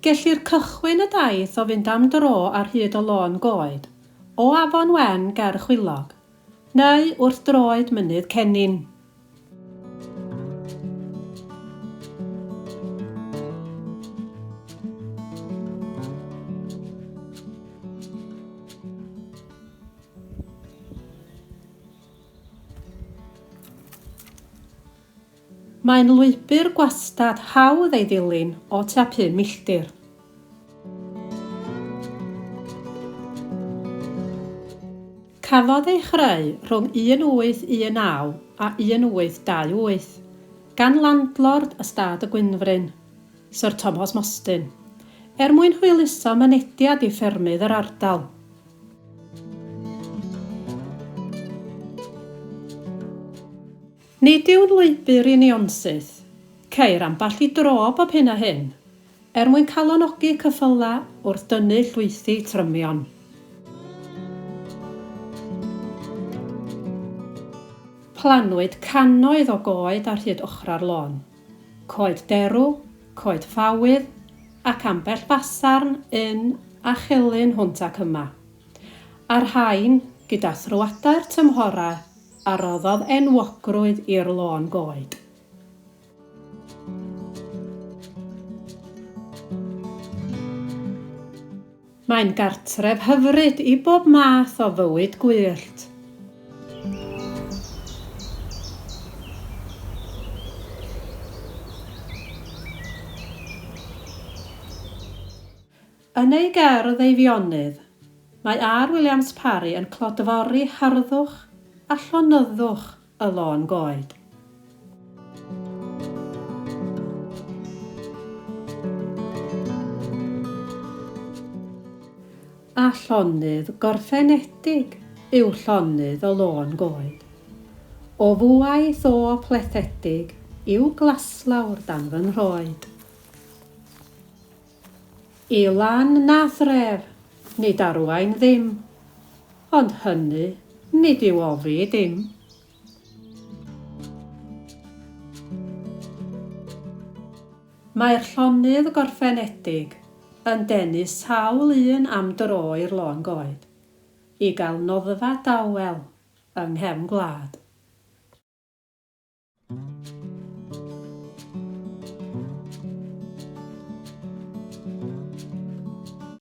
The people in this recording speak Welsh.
Gellir cychwyn y daith o fynd am dro ar hyd y lôn goed, o Afon Wen ger Chwilog, neu wrth droed Mynydd Cennin. Mae'n lwybr gwastad hawdd ei ddilyn o tua phum milltir. Cafodd ei chreu rhwng 1819 a 1828 gan landlord ystâd y Gwynfryn, Syr Tomos Mostyn, er mwyn hwyluso mynediad i ffermydd yr ardal. Nid yw'n lwybr unionsyth, ceir ambell i dro bob hyn a hyn, er mwyn calonogi ceffylau wrth dynnu llwythi trymion. Plannwyd cannoedd o goed ar hyd ochrau'r lôn, coed derw, coed ffawydd, ac ambell fasarn, ynn a chelyn hwnt ac yma. A'r rhain, gyda throadau'r tymhorau, a roddodd enwogrwydd i'r lôn goed. Mae'n gartref hyfryd i bob math o fywyd gwyllt. Yn ei gerdd Eifionydd, mae R. Williams Parry yn clodfori harddwch a llonyddwch y lôn goed. A llonydd gorffenedig yw llonydd y lôn goed. O fuaith o plethedig yw glaslawr dan fy nhroed. I lan na thref, nid arwain ddim, ond hynny nid yw ofi dim. Mae'r llonydd gorffenedig yn denu sawl un am dro i'r lôn goed, i gael noddfa dawel yng nghefn gwlad.